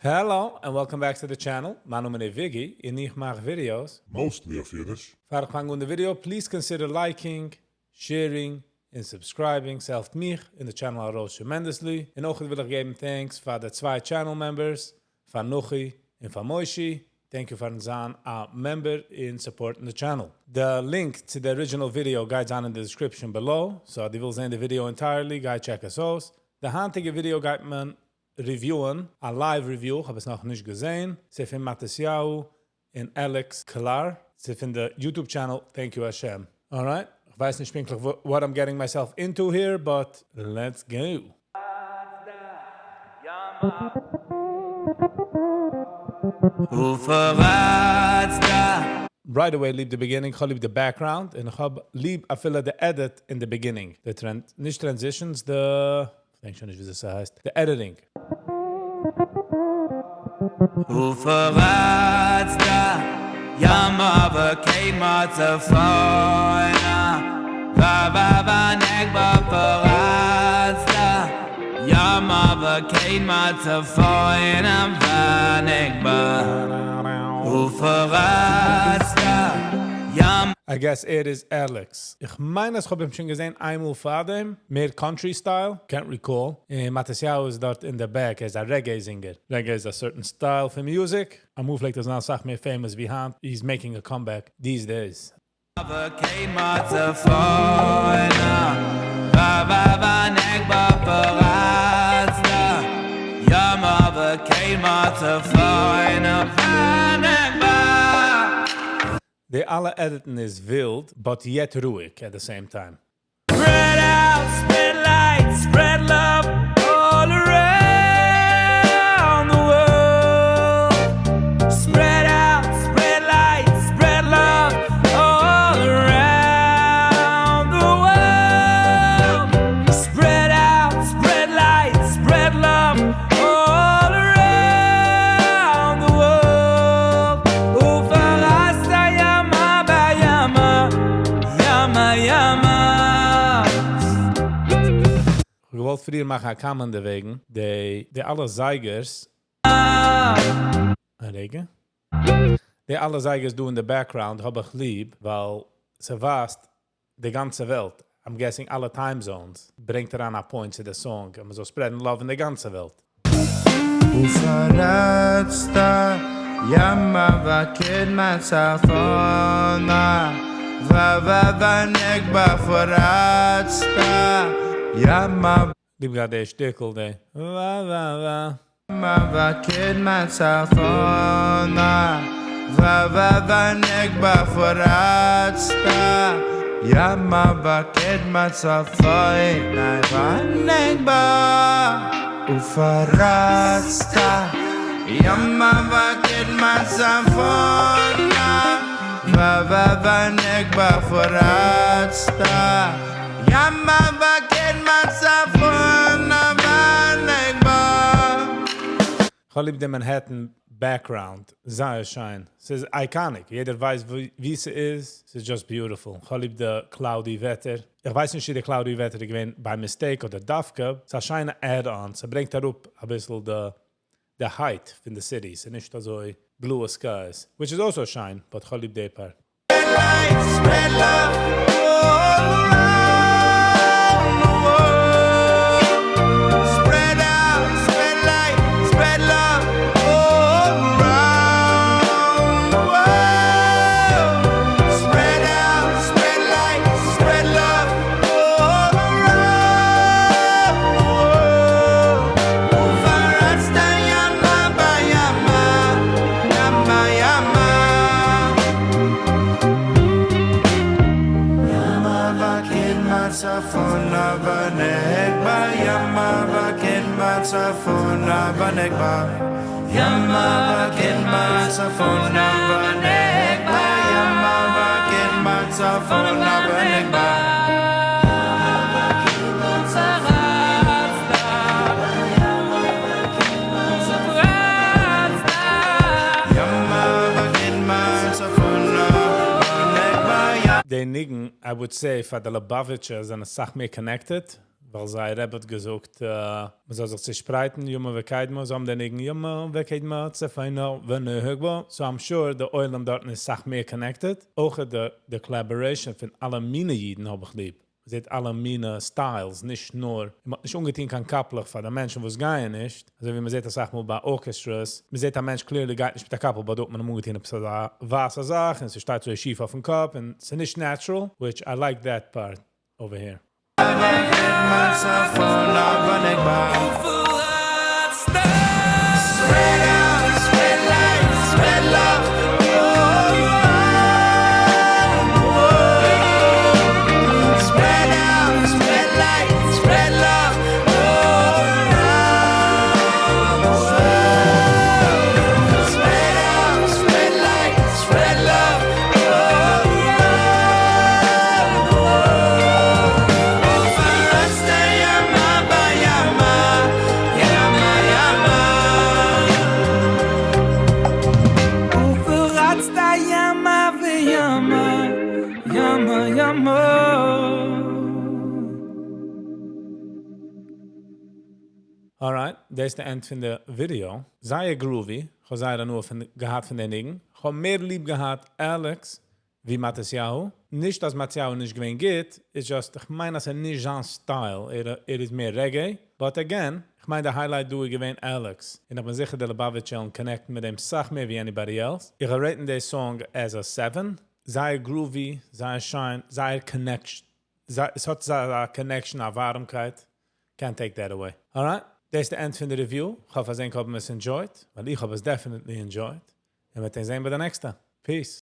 Hello and welcome back to the channel. מיין נאמען איז Viggy און איך מאך videos. Mostly אויף אידיש. פאר איך פאנג אן די video, please consider liking, sharing און subscribing. ס'העלפט מיך און די channel ארויס tremendously. און אויך וויל איך געבן thanks פאר די צוויי channel members, פאר Nuchi און פאר Moishi. Thank you פארן זיין א member און supporting the channel. The link to the original video גייט זיין in the description below. So אז דו ווילסט זען די video entirely, גיי check עס אויס. די היינטיגע video גייט מען review ען, א live review, איך האב עס נאך נישט געזען. ס'איז פון Matisyahu און Alex Klar. ס'איז פון די YouTube channel Thank You Hashem. Alright, איך ווייס נישט פונקטליך what I'm getting myself into here, but let's go. ופרצת Right away ליב the beginning, איך האב ליב the background, און איך האב ליב אפילו the edit in the beginning. The tran נישט transitions, the, איך דענק שוין נישט ווי עס הייסט, the editing. ופרצת ימה וקדמה צפונה ונגבה פרצת ימה וקדמה צפונה ונגבה ופרצת ים I guess it is Alex. איך מיין, אז איך האב אים שוין געזען איינמאל פאר דעם, מער country style, can't recall. און Matisyahu איז דארט in the back, ער איז א reggae singer. Reggae is a certain style for music. אמאל פלעגט עס זיין א סאך מער famous ווי היינט. He's making a comeback these days. וקדמה צפונה ונגבה פרצת ימה וקדמה צפונה ונגבה די אלע editing איז ווילד, but yet רואיג at the same time. Spread out, spread light, spread love all around the world. Spread out, spread light, spread love all around the world. Spread out, spread light, spread love all around the world. ופרצת ימה בימה, ימה ימה. איך וואלט פריער מאכן א comment דערוועגן. די אלע זייגערס. א רגע. די אלע זייגערס דא in the background האב איך ליב, ווייל ס'ווייזט די גאנצע וועלט. I'm guessing אלע time zones. ברענגט אריין א point צו די song. און מ'זאל spread ן love אין די גאנצע וועלט. ופרצת ימה וקדמה צפונה ונגבה פרצת ימה ליב גראדע די שטיקל, די ווא ווא ווא. וקדמה צפונה ונגבה פרצת ימה וקדמה צפונה ונגבה ופרצת ימה וקדמה צפונה ונגבה פרצת ימה וקדמה צפונה ונגבה. איך האב ליב די Manhattan background. זייער שיין. ס'איז iconic. יעדער ווייסט, וואו ס'איז. ס'איז just beautiful. איך האב ליב די cloudy וועטער. איך ווייס נישט, ווי די cloudy וועטער איז געווען by mistake אדער דווקא. ס'איז א שיינע add-on. ס'ברענגט אראפ א ביסל the height פון the city. ס'איז נישט אזוי blue skies. Which is also שיין, but איך האב ליב די part. Light, spread love all around the world. Spread out, spread light, spread love all around the world. Spread out, spread light, spread love all around the world. ופרצת ימה בימה, ימה ימה. ימה וקדמה צפונה ונגבה ימה וקדמה צפונה ונגבה ימה וקדמה צפונה ונגבה ימה וקדמה צפונה ונגבה ימה וקדמה צפונה ונגבה די ניגון, I would say, פאר די Lubavitcher זענען א סאך מער connected. ווייל זייער רבי האט געזאגט, מען זאל זיך צעשפרייטן, ימה וקדמה, זיי האבן די ניגון ימה וקדמה צפונה ונגבה, so I'm sure די עולם דארטן איז סאך מער connected. אויך די, די collaboration פון אלע מיני אידן האב איך ליב. מ'זעט אלע מיני styles, נישט נאר, מ'האט נישט אנגעטון קיין קאפלעך פאר די מענטשן וואס גייען נישט. אזוי ווי מ'זעט אסאך מאל ביי orchestras, מ'זעט א מענטש clearly גייט נישט מיט א קאפל, אבער דא האט מען אים אנגעטון עפעס אזא ווייסע זאך, און ס'שטייט אזוי שיף אויפן קאפ, און ס'איז נישט natural, which I like that part over here. צפונה ונגבה. ופרצת Spread out, spread light, spread love all around the world. Spread out, spread light, spread love all around the world. Spread out, spread light, spread love all around the world. ופרצת ימה בימה, ימה ימה. ופרצת ימה וימה, ימה ימה. Alright, דאס איז די end פון די video. זייער groovy. איך האב זייער הנאה פון, געהאט פון די ניגון. איך האב מער ליב געהאט Alex ווי Matisyahu. נישט אז Matisyahu נישט געווען גוט, it's just, איך מיין אז ער נישט זיין style. ער, ער איז מער reggae. But again, איך מיין די highlight דא איז געווען Alex. און איך בין זיכער די Lubavitch וועלן connect מיט דעם סאך מער ווי anybody else. איך rate די song as a 7. זייער groovy, זייער שיין, זייער connection. עס האט זייער א connection, א ווארעמקייט. Can't take that away. Alright, דאס איז די end פון די review. איך האף אז ענק האבן עס enjoyed, ווייל איך האב עס definitely enjoyed. און מיר זעען ביי די נעקסטע. Peace.